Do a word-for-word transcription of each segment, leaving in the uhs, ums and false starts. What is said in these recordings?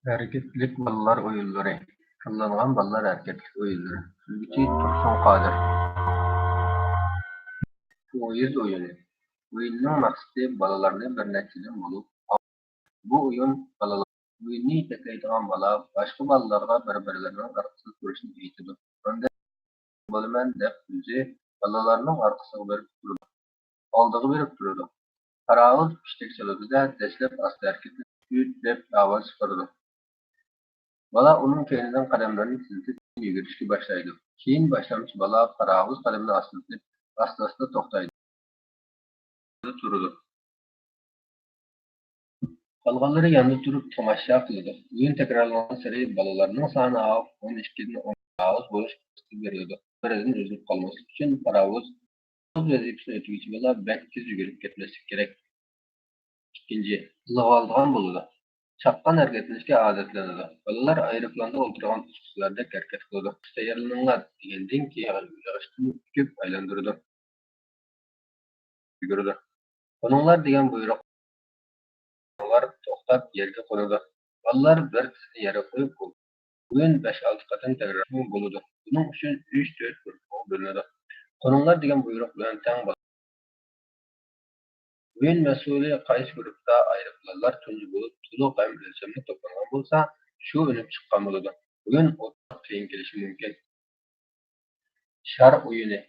ھەرىكەتلىك بالىلار ئويۇنلىرى، تىللانغان بالىلار ھەرىكەتلىك ئويۇنلىرى. سۆزگۈچى تۇرسۇن قادىر. پويىز ئويۇنى. ئويۇننىڭ مەقسىتى بالىلارنى بىر نەچچىدىن بولۇپ، بۇ ئويۇن بالىلار ئويۇننى يېتەكلەيدىغان بالا باشقا بالىلارغا بىر-بىرلىرىنىڭ ئارقىسىدا تۇرۇشنى ئېيتىدۇ. ئاندىن بولىمەن دەپ ئۆزى بالىلارنىڭ ئارقىسىغا بېرىپ تۇرىدۇ. ئالدىغا بېرىپ تۇرىدۇ. پاراۋۇز پىشتەك چالىدۇ-دە، دەسلەپ ئاستا ھەرىكەتلىنىپ، «ھۈت» دەپ ئاۋاز چىقىرىدۇ. بالا ئۇنىڭ كەينىدىن قەدەملىرىنى تېزلىتىپ يۈگۈرۈشكە باشلايدۇ. كېيىن باشلامچى بالا پاراۋۇز قەدىمىنى ئاستىلىتىپ، ئاستا-ئاستا توختايدۇ. تۇرىدۇ. قالغانلىرى ياندا تۇرۇپ تاماشا قىلىدۇ. ئويۇن تەكرارلانغانسېرى بالىلارنىڭ سانى ئاۋۇپ ئون ئىككىدىن ئون ئاغۇز بولۇش پۇرسىتى بېرىلىدۇ. بىرىدىن ئۈزۈلۈپ قالماسلىق ئۈچۈن پاراۋۇز ئۆز ۋەزىپىسىنى ئۆتىگۈچى بالا بەك تېز يۈگۈرۈپ كەتمەسلىكى كېرەك. ئىككىنچى، ئىلغاۋالىدىغان بولىدۇ. چاققان ھەرىكەتلىنىشكە ئادەتلىنىدۇ. بالىلار ئايروپىلاندا ئولتۇرغان ئۇچقۇچىلاردەك ھەرىكەت قىلىدۇ. تەييارلىنىڭلار دېگەندىن كېيىن يىغىشتىن ئۆتۈپ ئايلاندۇرىدۇ. يۈگۈرىدۇ. قونۇڭلار دېگەن بۇيرۇق. ئۇلار توختاپ يەرگە قونىدۇ. بالىلار بىر تىزنى يەرگە قويۇپ، ئويۇن بەش-ئالتە قېتىم تەكرارلىسىمۇ بولىدۇ. بۇنىڭ ئۈچۈن ئۈچ-تۆت گۇرۇپپىغا بۆلۈنىدۇ. قونۇڭلار دېگەن بۇيرۇق بىلەن تەڭ بولىدۇ. ئويۇن مەسئۇلى قايسى گۇرۇپپىدا ئايروپىلانلار تۇنجى بولۇپ، تولۇق ھەم ئۆلچەملىك توپلانغان بولسا، شۇ ئۈنۈپ چىققان بولىدۇ. ئويۇن ئوتتۇرا قىيىن كېلىشى مۇمكىن. شار ئويۇنى.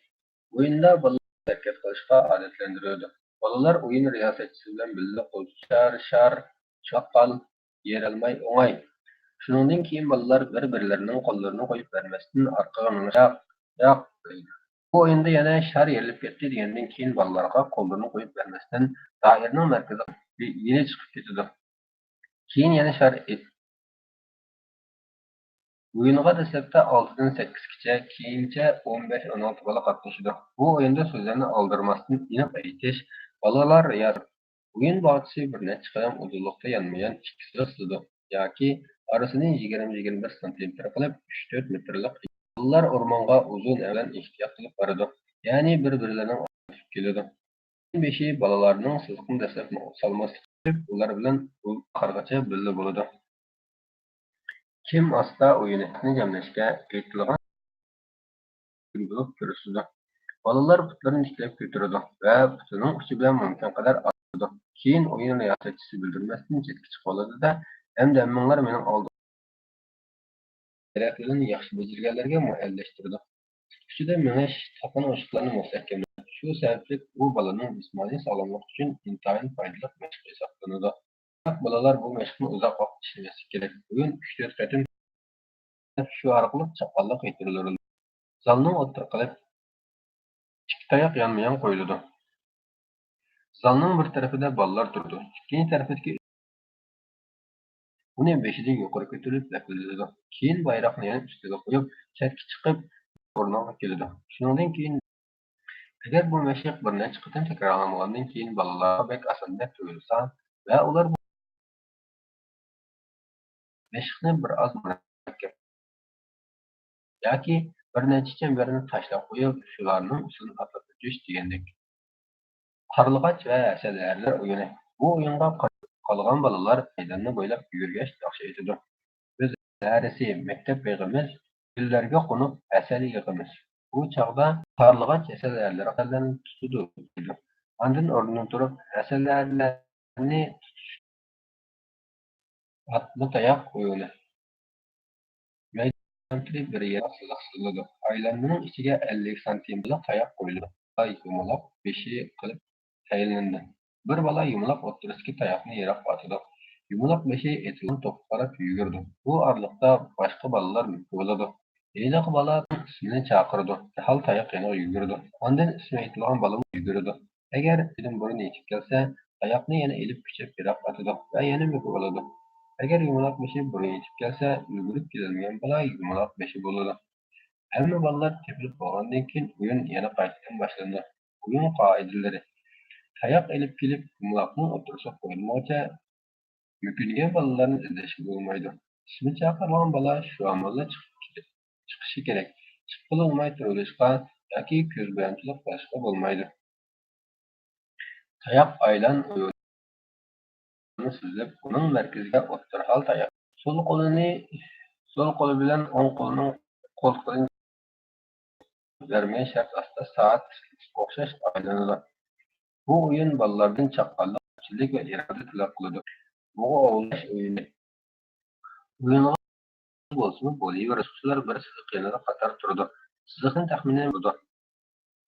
ئويۇندا بالىلارنى ھەرىكەت قىلىشقا ئادەتلەندۈرىدۇ. بالىلار ئويۇن رىياسەتچىسى بىلەن بىللە قول تۇتۇشار، شار، چاققان، يېرىلماي ئوڭاي. شۇنىڭدىن كېيىن بالىلار بىر-بىرلىرىنىڭ قوللىرىنى قويۇپ بەرمەستىن ئارقىغا مېڭىشاق، ياق دەيدۇ. بۇ ئويۇندا يەنە شار يېرىلىپ كەتتى دېگەندىن كېيىن بالىلارغا قوللىرىنى قويۇپ بەرمەستىن دائىرىنىڭ مەركىزىگە يېنى چىقىپ كېتىدۇ. كېيىن يەنە شار ئېت-، ئويۇنغا دەسلەپتە ئالتىدىن سەككىزگىچە، كېيىنچە ئون بەش، ئون ئالتە بالا قاتنىشىدۇ. بۇ ئويۇندا سۆزلەرنى ئالدىرىماستىن ئېنىق ئېيتىش، بالىلار رىياسەت. ئويۇن باغچىسى بىر نەچچە قەدەم ئۇزۇنلۇقتا يانمۇيان ئىككى سىزىق سىزىدۇ ياكى ئارىسىنى يىگىرمە، يىگىرمە بىر سانتىمېتىر قىلىپ، ئۈچ تۆت مېتىرلىق. بالىلار ئورمانغا ئۇزۇن ئەۋلەن ئېھتىيات قىلىپ بارىدۇ، يەنى بىر-بىرلىرىنىڭ ئارىسىغا كېلىدۇ. بېشى بالىلارنىڭ سىزىقنى دەسلەپ سالماسلىقى ئۈچۈن ئۇلار بىلەن ئاخىرغىچە بىللە بولىدۇ. كىم ئاستا ئويۇنى جەملەشكە ئېيتىلغان بولۇپ كۆرسىتىدۇ. بالىلار پۇتلىرىنى تىكلەپ كۆتۈرىدۇ ۋە پۇتىنىڭ ئۇچى بىلەن مۇمكىن قەدەر ئاتىدۇ. كېيىن ئويۇن رىياسەتچىسى بىلدۈرمەستىن چەتكە چىقىۋالىدۇ-دە، ئەمدى ھەممىڭلار مېنىڭ ئالدىمدا. تەرەپلىرىنى ياخشى بېجىرگەنلەرگە مۇئەييەنلەشتۈرىدۇ. تۇتقۇچىدا مېڭىش، تاقىنا ئوشۇقلارنى مۇستەھكەملەش. شۇ سەۋەبلىك ئۇ بالىنىڭ جىسمانىي ساغلاملىقى ئۈچۈن ئىنتايىن پايدىلىق مەشىق ھېسابلىنىدۇ. بىراق بالىلار بۇ مەشىقنى ئۇزاق ۋاقىت ئىشلىمەسلىكى كېرەك. بۈگۈن ئۈچ تۆت قېتىم شۇ ئارقىلىق چاققانلىق يېتىلدۈرۈلىدۇ. زالنىڭ ئوتتۇرا قىلىپ، ئىككى تاياق يانمۇ يان قويۇلىدۇ. زالنىڭ بىر تەرىپىدە بالىلار تۇرىدۇ، ئىككىنچى تەرىپىدىكى ئۇنى بېشىدىن يۇقىرى كۆتۈرۈپ لەپىلدىتىدۇ. كېيىن بايراقنى يەنە ئۈستىگە قويۇپ، چەتكە چىقىپ، ئورنىغا كېلىدۇ. شۇنىڭدىن كېيىن، ئەگەر بۇ مەشىق بىر نەچچە قېتىم تەكرارلانغاندىن كېيىن بالىلارغا بەك ئاساندەك تۇيۇلسا ۋە ئۇلار بۇ مەشىقنى بىر ئاز مۇرەككەپ ياكى بىر نەچچە چەمبەرنى تاشلاپ قويۇپ، شۇلارنىڭ ئۈستىدىن ئاتلاپ ئۆتۈش دېگەندەك. تارلىغاچ ۋە ھەسەل ھەرىلەر ئويۇنى. بۇ ئويۇنغا قا-، قالغان بالىلار مەيداننى بويلاپ يۈگۈرگەچ ناخشا ئېيتىدۇ. بىز ھەرىسى مەكتەپ بېغىمىز، گۈللەرگە قونۇپ ھەسەل يىغىمىز. بۇ چاغدا تارلىغاچ ھەسەل ھەرىلەر قەدەملەرنى تۇتىدۇ، دەيدۇ. ئاندىن ئورنىدىن تۇرۇپ ھەسەل ھەرىلەرنى تۇتۇش. ئاتما تاياق ئويۇنى. مەيدان بىر يىراق سىزىق سىزىلىدۇ. ئايلانمىنىڭ ئىچىگە ئەللىك سانتىمېتىرلىق تاياق قويۇلىدۇ. يۇمىلاق بېشى قىلىپ تەيىنلىنىدۇ. بىر بالا يۇمىلاق ئوتتۇرىسىدىكى تاياقنى يىراققا ئاتىدۇ. يۇمىلاق بېشى ئېتىلغان توپقا قاراپ يۈگۈرىدۇ. بۇ ئارىلىقتا باشقا بالىلار بولىدۇ. ھېلىقى بالا ئىسمىنى چاقىرىدۇ. دەرھال تاياق يېنىغا يۈگۈرىدۇ. ئاندىن ئىسمى ئېيتىلغان بالىمۇ يۈگۈرىدۇ. ئەگەر بىردىن بۇرۇن يېتىپ كەلسە، تاياقنى يەنە ئېلىپ كۈچەپ يىراققا ئاتىدۇ ۋە يەنە مۆكۈپ ئالىدۇ. ئەگەر يۇمىلاق بېشى بۇرۇن يېتىپ كەلسە، ئۈلگۈرۈپ كېلەلمىگەن بالا يۇمىلاق بېشى بولىدۇ. ھەممە بالىلار تېپىلىپ بولغاندىن كېيىن ئويۇن يەنە قايتىدىن باشلىنىدۇ. ئويۇن قائىدىلىرى. تاياق ئېلىپ كېلىپ، يۇمىلاقنىڭ ئوتتۇرىسىغا قويۇلمىغۇچە مۆكۈنگەن بالىلارنى ئىزدەشكە بولمايدۇ. ئىسمى چاقىرىلغان بالا شۇ ئامالدا چىقىپ كېتىپ، چىقىشى كېرەك. چىققىلى بولماي تۇرۇۋېلىشقا ياكى كۆز بويامچىلىق قىلىشقا بولمايدۇ. تاياق ئايلان ئويۇنى سۈزۈلۈپ، ئۇنىڭ مەركىزىگە ئوتتۇرا ھال تاياق. سول قولىنى، سول قولى بىلەن ئوڭ قولىنىڭ قولتۇقىدىن بەرمەي شەرت ئاستا سائەت ئوخشاش ئايلىنىدۇ. بۇ ئويۇن بالىلاردىن چاققانلىق، چىلىك ۋە ئىرادە تەلەپ قىلىدۇ. بۇ ئويناش ئويۇنى. ئويۇنغا بولسىمۇ بولۇۋېرىدۇ. ئوقۇغۇچىلار بىر سىزىق يېنىدا قاتار تۇرىدۇ. سىزىقنى تەخمىنلەش بولىدۇ.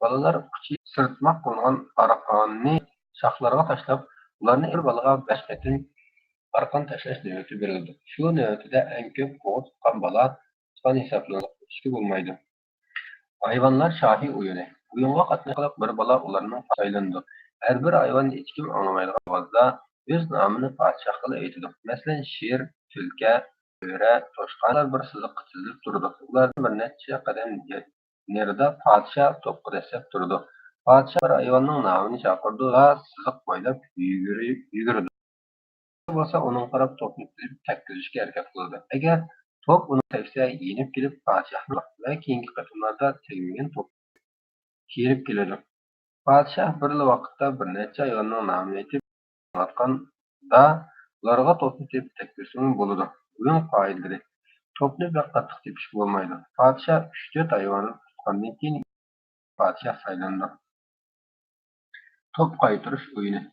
بالىلار ئۇچى سىرتماق قىلىنغان ئارقاننى شاخلارغا تاشلاپ، ئۇلارنى بىر بالىغا بەش قېتىم ئارقان تاشلاش نۆۋىتى بېرىلىدۇ. شۇ نۆۋىتىدە ئەڭ كۆپ ئوغۇت تۇتقان بالا تۇتقان ھېسابلىنىدۇ. ئىككى بولمايدۇ. ھايۋانلار شاھى ئويۇنى. ئويۇنغا قاتناشقان بىر بالا ئۇلارنىڭ سايلىنىدۇ. ھەر بىر ھايۋان ھېچكىم ئاڭلىمايدىغان ئاۋازدا ئۆز نامىنى پادىشاھقىلا ئېيتىدۇ. مەسىلەن، شىر، تۈلكە، بۆرە، توشقان. ئۇلار بىر سىزىققا تىزىلىپ تۇرىدۇ. ئۇلاردىن بىر نەچچە قەدەم نېرىدا پادىشاھ توپقا دەسسەپ تۇرىدۇ. پادىشاھ بىر ھايۋاننىڭ نامىنى چاقىرىدۇ ۋە سىزىق بويلاپ يۈگۈرۈ-، يۈگۈرىدۇ. بولسا ئۇنىڭغا قاراپ توپنى تېپىپ تەگكۈزۈشكە ھەرىكەت قىلىدۇ. ئەگەر توپ ئۇنى تەگسە، يېنىپ كېلىپ پادىشاھنى ۋە كېيىنكى قېتىملاردا تەگمىگەن توپ كىرىپ كېلىدۇ. پادىشاھ بىرلا ۋاقىتتا بىر نەچچە ھايۋاننىڭ نامىنى ئېيتىپ ئاڭلاتقاندا، ئۇلارغا توپنى تېپىپ تەگكۈزسىمۇ بولىدۇ. ئويۇن قائىدىلىرى. توپنى بەك قاتتىق تېپىشكە بولمايدۇ. پادىشاھ ئۈچ تۆت ھايۋاننى تۇتقاندىن كېيىن، پادىشاھ سايلىنىدۇ. توپ قايتۇرۇش ئويۇنى.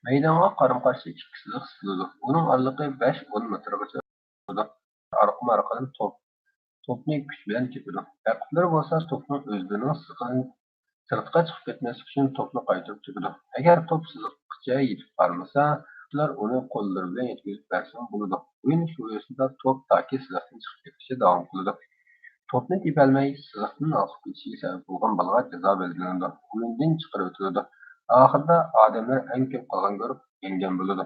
مەيدانغا قارىمۇ قارشى ئىككى سىزىق سىزىلىدۇ. ئۇنىڭ ئارىلىقى بەش ئون مېتىرغىچە بولىدۇ. ئارقىمۇ ئارقىدىن توپ، توپنى كۈچ بىلەن تېپىدۇ. رەقىبلىرى بولسا توپنىڭ ئۆزلىرىنىڭ سىزىقىدىن سىرتقا چىقىپ كەتمەسلىكى ئۈچۈن توپنى قايتۇرۇپ تېپىدۇ. ئەگەر توپ سىزىققىچە يېتىپ بارمىسا، ئۇلار ئۇنى قوللىرى بىلەن يەتكۈزۈپ بەرسىمۇ بولىدۇ. ئويۇن شۇ يوسۇندا توپ تاكى سىزىقتىن چىقىپ كەتكۈچە داۋام قىلىدۇ. توپنى تېپەلمەي سىزىقتىن ئاسىپ كېتىشىگە سەۋەب بولغان بالىغا جازا بېرىلىدۇ، ئويۇندىن چىقىرىۋېتىلىدۇ. ئاخىرىدا ئادەملەر ئەڭ كۆپ قالغان گۇرۇپپا يەڭگەن بولىدۇ.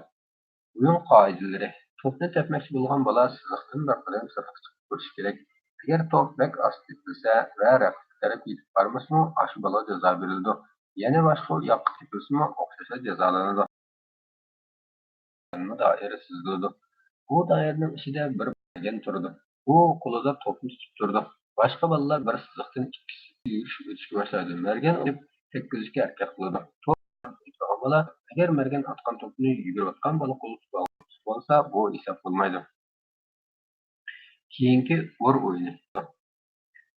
ئويۇن قائىدىلىرى. توپنى تەپمەكچى بولغان بالا سىزىقتىن بىر قەدەم سىرتقا چىقىپ تۇرۇشى كېرەك. ئەگەر توپ بەك ئاستا تېپىلسە ۋە رەقىب تەرەپ يېتىپ بارمىسىمۇ، ئاشۇ بالىغا جازا بېرىلىدۇ. يەنە باشقا ياققا تېپىلسىمۇ ئوخشاشلا جازالىنىدۇ. دائىرە سىزىلىدۇ. بۇ دائىرىنىڭ ئىچىدە بىر مەرگەن تۇرىدۇ. ئۇ قولىدا توپنى تۇتۇپ تۇرىدۇ. باشقا بالىلار بىر سىزىقتىن ئىككىسى يۈگۈرۈشۈپ ئۆتۈشكە باشلايدۇ. مەرگەن ئۇنى تەگكۈزۈشكە ھەرىكەت قىلىدۇ. توپ تۇرغان بالا، ئەگەر مەرگەن ئاتقان توپنى يۈگۈرۈۋاتقان بالا قولىدا تۇتۇپ بولسا، بۇ ھېساب بولمايدۇ. كېيىنكى ئۇر ئويۇنى.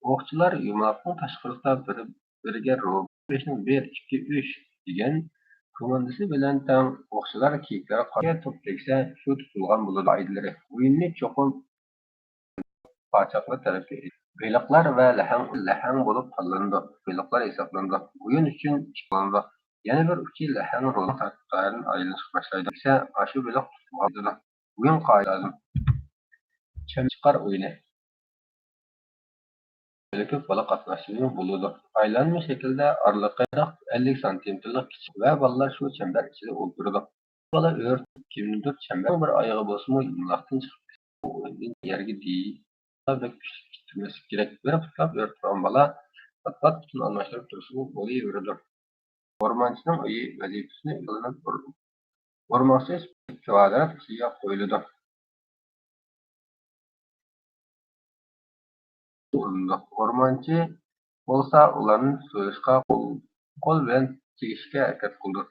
ئوقچىلار يۇمىلاقنىڭ تاشقىرىسىدا بىر-بىرىگە روبىنىڭ بىر، ئىككى، ئۈچ دېگەن كوماندىسى بىلەن تەڭ. ئوقچىلار كېيىكلەرگە قارىتىپ توپ تەگسە، شۇ تۇتۇلغان بولىدۇ. قائىدىلىرى. ئويۇننى چوقۇم پادىشاھلار تەرەپكە ئېلىپ، بېلىقلار ۋە لەھەڭ، لەھەڭ بولۇپ تاللىنىدۇ. بېلىقلار ھېسابلىنىدۇ. ئويۇن ئۈچۈن ئىككى بولىنىدۇ. يەنە بىر ئۇچى لەھەڭ رولىنى تارتىپ دائىرىدىن ئايلىنىشقا باشلايدۇ. دېسە، ئاشۇ بېلىق تۇتۇلغان بولىدۇ. ئويۇن قائىدىسى. چەمچىقار ئويۇنى. كۆپ بالا قاتناشمىمۇ بولىدۇ. ئايلانما شەكىلدە ئارىلىقى ئەللىك سانتىمېتىرلىق كىچىك ۋە بالىلار شۇ چەمبەر ئىچىدە ئولتۇرىدۇ. بالا ئۆرە تۇرۇپ، كىمنىڭدۇر چەمبەر بىر ئايىغى بولسىمۇ يۇمىلاقتىن چىقىپ كېتىدۇ. ئۇ ئۆيدىن يەرگە دېيىپ، بەك كۈچلۈك ئىتتىرمەسلىك كېرەك. بىر پۇتلاپ ئۆرە تۇرغان بالا پات-پات پۇتىنى ئالماشتۇرۇپ تۇرسىمۇ بولۇۋېرىدۇ. ئورمانچىنىڭ ئۆيى ۋەزىپىسىنى ئىلىنىپ، ئورمانچى كۋادرات ئىچىگە قويۇلىدۇ. ئورمانچى بولسا ئۇلارنى سويۇشقا قول، قول بىلەن تېگىشكە ھەرىكەت قىلىدۇ.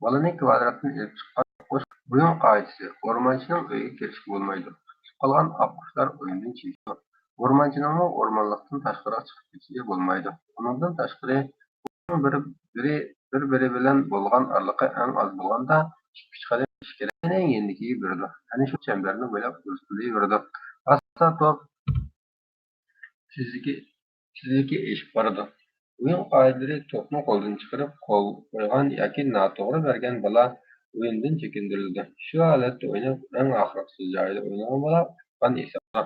بالىنى كۋادراتتىن ئېلىپ چىققان قۇش. ئويۇن قائىدىسى. ئورمانچىنىڭ ئۆيىگە كىرىشكە بولمايدۇ. تۇتۇپ قالغان ئاق قۇشلار ئويۇندىن چېكىنىدۇ. ئورمانچىنىڭمۇ ئورمانلىقتىن تاشقىرىغا چىقىپ كېتىشىگە بولمايدۇ. ئۇنىڭدىن تاشقىرى، بىر، بىرى، بىر-بىرى بىلەن بولغان ئارىلىقى ئەڭ ئاز بولغاندا ئىككى-ئۈچ قەدەم كېرەك. يەنە يېنىدىكىگە بېرىدۇ. ئەنە شۇ چەمبەرنى بويلاپ ئۇزىتىلىۋېرىدۇ. ئاستا توپ تېزلىكى، تېزلىكى ئېشىپ بارىدۇ. ئويۇن قائىدىلىرى توپنى قولدىن چىقىرىپ، قول قويغان ياكى ناتوغرا بەرگەن بالا ئويۇندىن چېكىندۈرۈلىدۇ. شۇ ھالەتتە ئويناپ، ئەڭ ئاخىرقى جايدا ئوينىغان بالا ئۇتقان ھېسابلىنىدۇ.